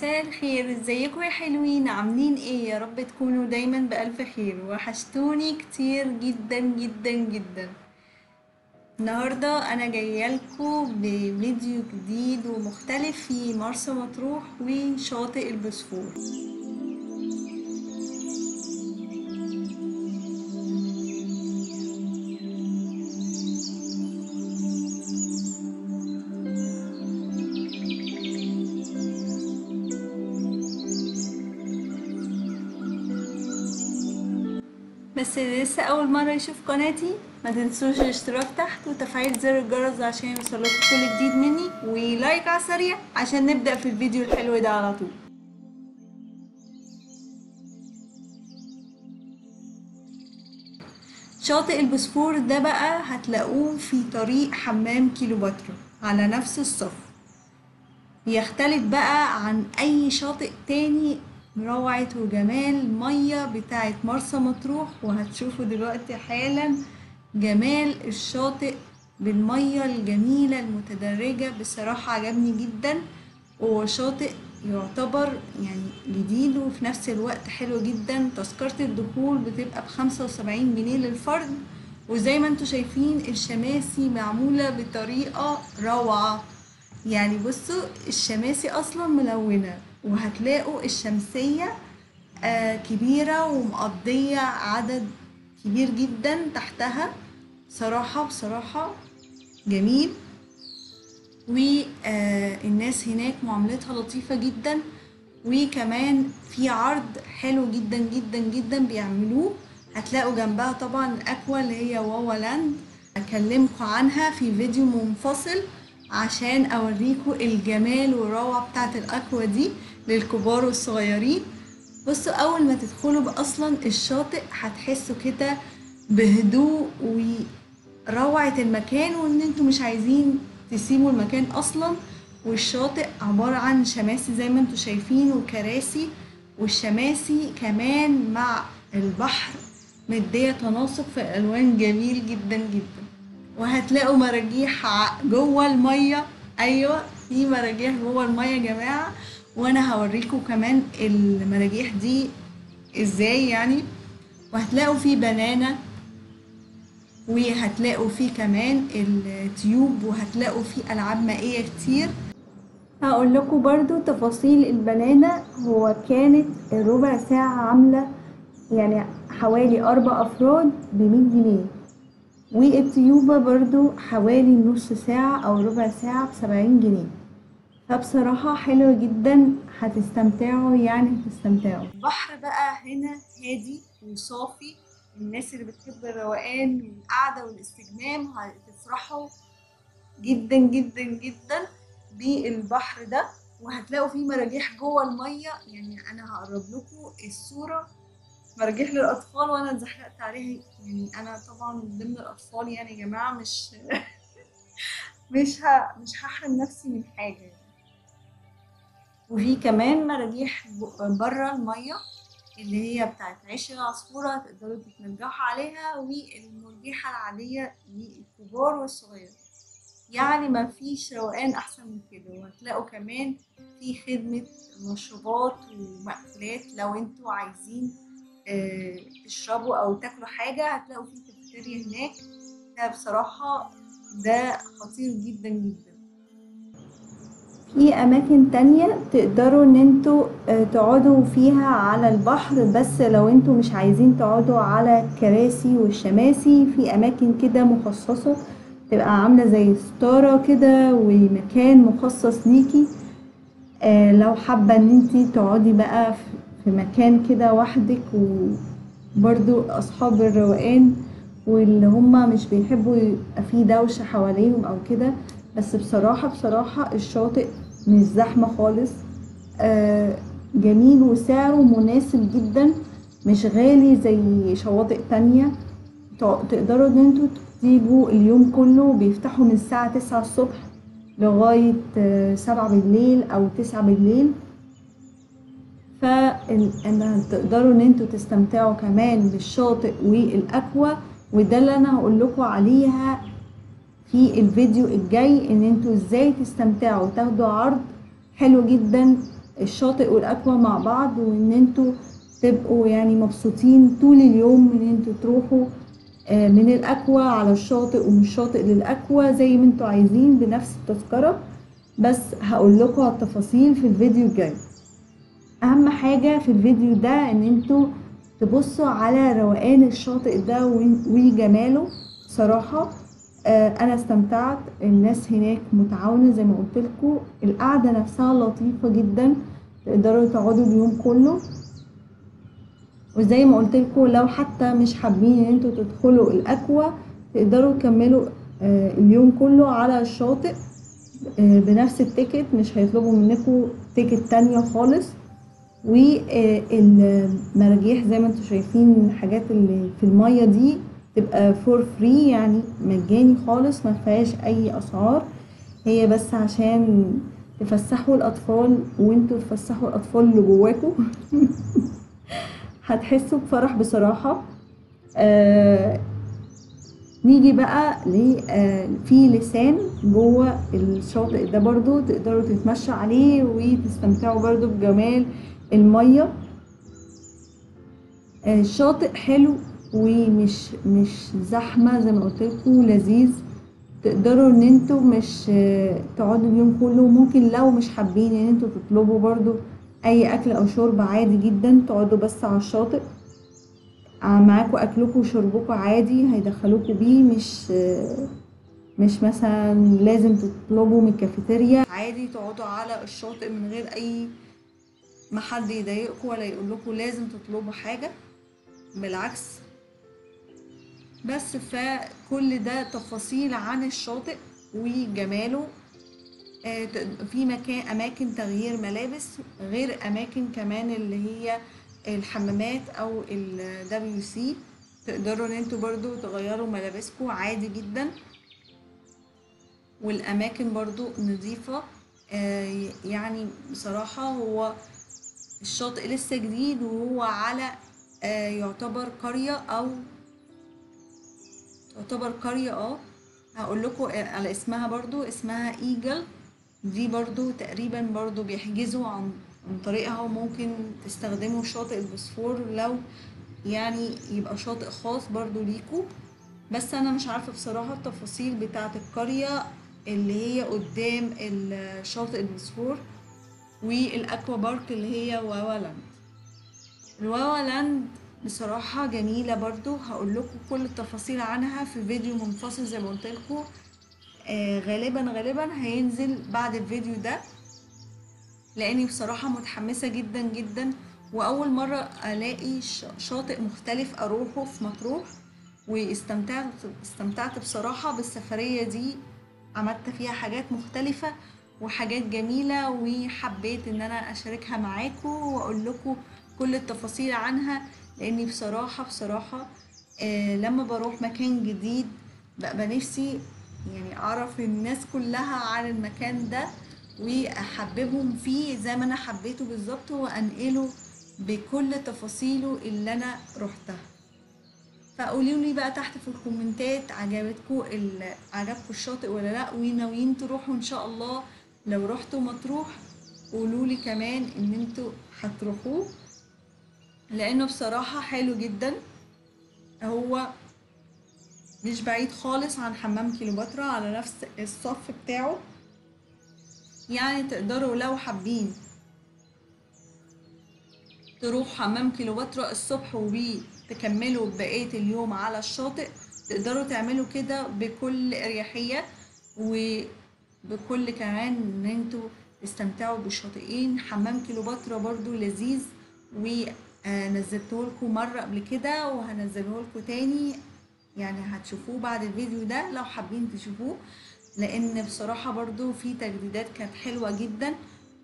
مساء الخير، ازيكم يا حلوين؟ عاملين ايه؟ يا رب تكونوا دايما بألف خير. وحشتوني كتير جدا جدا جدا. النهاردة انا جايالكم بفيديو جديد ومختلف في مرسى مطروح وشاطئ البوسفور. بس اللي لسه اول مرة يشوف قناتي ما تنسوش الاشتراك تحت وتفعيل زر الجرس عشان يوصلكم كل جديد مني، ولايك على السريع عشان نبدا في الفيديو الحلو ده على طول. شاطئ البوسفور ده بقى هتلاقوه في طريق حمام كيلوباترا على نفس الصف. يختلف بقى عن اي شاطئ تاني روعة وجمال مية بتاعت مرسى مطروح، وهتشوفوا دلوقتي حالا جمال الشاطئ بالمية الجميلة المتدرجة. بصراحة عجبني جدا، وهو شاطئ يعتبر يعني جديد وفي نفس الوقت حلو جدا. تذكرة الدخول بتبقى ب75 جنيه للفرد، وزي ما انتوا شايفين الشماسي معمولة بطريقة روعة. يعني بصوا الشماسي اصلا ملونة، وهتلاقوا الشمسية كبيرة ومقضية عدد كبير جدا تحتها. صراحة بصراحة جميل، والناس هناك معاملتها لطيفة جدا، وكمان في عرض حلو جدا جدا جدا بيعملوه. هتلاقوا جنبها طبعا الأكوا اللي هي واوا لاند، هكلمكم عنها في فيديو منفصل عشان اوريكم الجمال والروعة بتاعت الاكوا دي للكبار والصغيرين. بصوا اول ما تدخلوا اصلا الشاطئ هتحسوا كده بهدوء وروعة المكان، وان انتوا مش عايزين تسيبوا المكان اصلا. والشاطئ عبارة عن شماسي زي ما انتوا شايفين وكراسي، والشماسي كمان مع البحر مدية تناسق في الالوان جميل جدا جدا. وهتلاقوا مراجيح جوه المية، ايوه في مراجيح جوه المية يا جماعة، وانا هوريكم كمان المراجيح دي ازاي يعني. وهتلاقوا في banana، وهتلاقوا في كمان ال tube، وهتلاقوا في العاب مائية كتير. هقول لكم برضو تفاصيل ال banana. هو كانت الربع ساعة عامله يعني حوالي 4 افراد ب100 جنيه، والتيوبة برضو حوالي نص ساعة او ربع ساعة ب70 جنيه. فبصراحة حلو جدا، هتستمتعوا يعني هتستمتعوا. البحر بقى هنا هادي وصافي، الناس اللي بتحب الروقان والقعدة والاستجمام هتفرحوا جدا جدا جدا بالبحر ده. وهتلاقوا فيه مراجيح جوه المية، يعني انا هقرب لكم الصورة، مراجيح للاطفال وانا اتزحلقت عليها. يعني انا طبعا من ضمن الاطفال يعني يا جماعة، مش مش هحرم نفسي من حاجة يعني. وفي كمان مراجيح بره المية اللي هي بتاعت عيش العصفوره، تقدروا تتمرجحوا عليها، والمرجحه العادية للكبار والصغيرين. يعني ما فيش روقان احسن من كده. وهتلاقوا كمان في خدمة مشروبات ومأكولات لو انتوا عايزين تشربوا او تاكلوا حاجة، هتلاقوا في كافيتيريا هناك. بصراحة ده خطير جدا جدا. في اماكن تانية تقدروا ان انتوا تقعدوا فيها على البحر، بس لو انتوا مش عايزين تقعدوا على الكراسي والشماسي، في اماكن كده مخصصة تبقى عامله زي ستارة كده ومكان مخصص ليكي، لو حابة ان انتي تقعدي بقى في مكان كده وحدك. وبرضو اصحاب الروقان واللي هما مش بيحبوا يبقى فيه دوشة حواليهم او كده. بس بصراحة بصراحة الشاطئ مش زحمة خالص، جميل وسعره مناسب جدا، مش غالي زي شواطئ تانية. تقدروا ان انتوا تيجوا اليوم كله، بيفتحوا من الساعة 9 الصبح لغاية 7 بالليل او 9 بالليل. فان تقدروا ان انتوا تستمتعوا كمان بالشاطئ والاكوا، وده اللي انا هقول لكم عليها في الفيديو الجاي، ان انتوا ازاي تستمتعوا وتاخدوا عرض حلو جدا الشاطئ وال aqua مع بعض، وان انتوا تبقوا يعني مبسوطين طول اليوم ان انتوا تروحوا من ال aqua على الشاطئ ومن الشاطئ لل aqua زي ما انتوا عايزين بنفس التذكرة. بس هقول لكم على التفاصيل في الفيديو الجاي. اهم حاجة في الفيديو ده ان انتوا تبصوا على روقان الشاطئ ده وجماله. صراحة انا استمتعت، الناس هناك متعاونة زي ما قلت لكم، القعدة نفسها لطيفة جدا، تقدروا تقعدوا اليوم كله. وزي ما قلت لكم لو حتى مش حابين ان انتوا تدخلوا الاكوا تقدروا تكملوا اليوم كله على الشاطئ بنفس ال ticket، مش هيطلبوا منكم ticket تانية خالص. والمراجيح زي ما انتوا شايفين الحاجات اللي في المية دي تبقى for free، يعني مجاني خالص، ما فيهاش اي اسعار، هي بس عشان تفسحوا الاطفال وانتوا تفسحوا الاطفال اللي جواكوا. هتحسوا بفرح بصراحة. نيجي بقى في لسان جوه الشاطئ ده برضو تقدروا تتمشوا عليه وتستمتعوا برضو بجمال المية. الشاطئ حلو ومش مش زحمة زي ما قلت لكم، لذيذ، تقدروا ان انتوا مش تقعدوا اليوم كله. ممكن لو مش حابين ان انتوا تطلبوا برضو اي اكل او شرب عادي جدا، تقعدوا بس على الشاطئ معاكوا اكلكوا وشربكوا عادي، هيدخلوكوا بيه، مش مثلا لازم تطلبوا من الكافيتيريا، عادي تقعدوا على الشاطئ من غير اي ما حد يضايقكوا ولا يقولكوا لازم تطلبوا حاجة، بالعكس. بس فكل ده تفاصيل عن الشاطئ وجماله. في مكان اماكن تغيير ملابس، غير اماكن كمان اللي هي الحمامات او ال WC، تقدروا ان انتوا برضو تغيروا ملابسكم عادي جدا. والاماكن برضو نظيفة. يعني بصراحة هو الشاطئ لسه جديد، وهو على يعتبر قرية او تعتبر قرية، هقول لكم على اسمها برضو، اسمها ايجل. دي برضو تقريبا برضو بيحجزوا عن طريقها، وممكن تستخدموا شاطئ البوسفور لو يعني يبقى شاطئ خاص برضو ليكو. بس انا مش عارفة بصراحة التفاصيل بتاعة القرية اللي هي قدام الشاطئ البوسفور وال aqua park اللي هي واوالاند. الواوالاند بصراحة جميلة برضو، هقول لكم كل التفاصيل عنها في فيديو منفصل زي ما قلت لكم. غالبا هينزل بعد الفيديو ده، لاني بصراحة متحمسة جدا جدا، واول مرة الاقي شاطئ مختلف اروحه في مطروح، واستمتعت بصراحة بالسفرية دي، عملت فيها حاجات مختلفة وحاجات جميلة، وحبيت ان انا اشاركها معاكم واقول لكم كل التفاصيل عنها، لاني بصراحة لما بروح مكان جديد بقى نفسي يعني اعرف الناس كلها عن المكان ده واحببهم فيه زي ما انا حبيته بالظبط، وانقله بكل تفاصيله اللي انا روحتها. فقولوا لي بقى تحت في الكومنتات عجبكم الشاطئ ولا لا، وناويين تروحوا ان شاء الله لو رحتوا مطروح قولوا لي كمان ان انتوا هتروحوه، لانه بصراحة حلو جدا. هو مش بعيد خالص عن حمام كليوباترا، على نفس الصف بتاعه، يعني تقدروا لو حابين تروحوا حمام كليوباترا الصبح وتكملوا بقية اليوم على الشاطئ، تقدروا تعملوا كده بكل اريحية وبكل كمان ان انتوا تستمتعوا بالشاطئين. حمام كليوباترا برضو لذيذ، ونزلته لكم مرة قبل كده وهنزله لكم تاني، يعني هتشوفوه بعد الفيديو ده لو حابين تشوفوه، لان بصراحة برضو في تجديدات كانت حلوة جدا.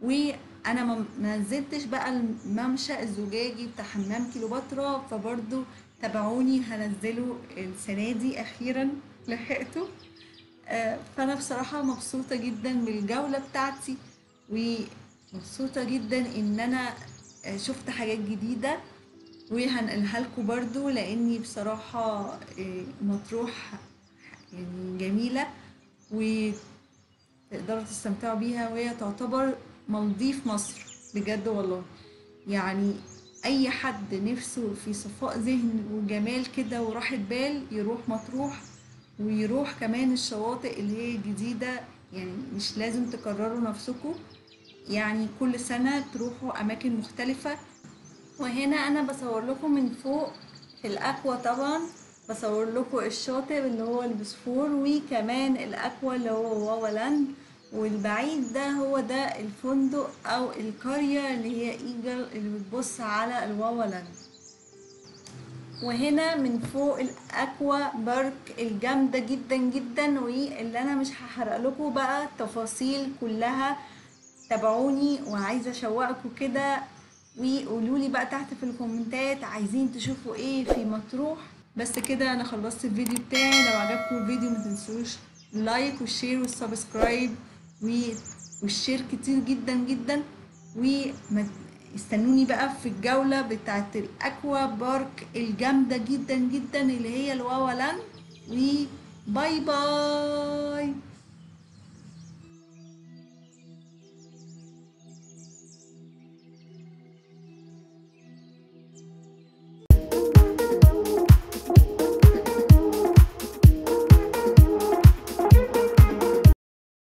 وانا ما نزلتش بقى الممشى الزجاجي بتاع حمام كليوباترا، فبرضو تابعوني هنزله السنة دي، اخيرا لحقته. فانا بصراحة مبسوطة جدا بالجولة بتاعتي، ومبسوطة جدا ان انا شفت حاجات جديدة وهنقلها لكم برضو، لاني بصراحة مطروح يعني جميلة وتقدروا تستمتعوا بيها، وهي تعتبر مالديف مصر بجد والله. يعني اي حد نفسه في صفاء ذهن وجمال كده وراحة بال يروح مطروح، ويروح كمان الشواطئ اللي هي جديدة. يعني مش لازم تكرروا نفسكم، يعني كل سنة تروحوا اماكن مختلفة. وهنا انا بصور لكم من فوق في ال aqua، طبعا بصور لكم الشاطئ اللي هو البسفور، وكمان ال aqua اللي هو واوا لاند. والبعيد ده هو ده الفندق او القرية اللي هي ايجل اللي بتبص على الواوا لاند. وهنا من فوق ال aqua park الجامدة جدا جدا، واللي انا مش هحرق لكم بقى التفاصيل كلها، تابعوني وعايزة اشوقكم كده، وقولوا لي بقى تحت في الكومنتات عايزين تشوفوا ايه في مطروح. بس كده انا خلصت الفيديو بتاعي. لو عجبكم الفيديو ما تنسوش ال like وال share وال subscribe وال share كتير جدا جدا. وما استنوني بقى في الجولة بتاعت ال aqua park الجامدة جدا جدا اللي هي الواوا لاند. و bye bye.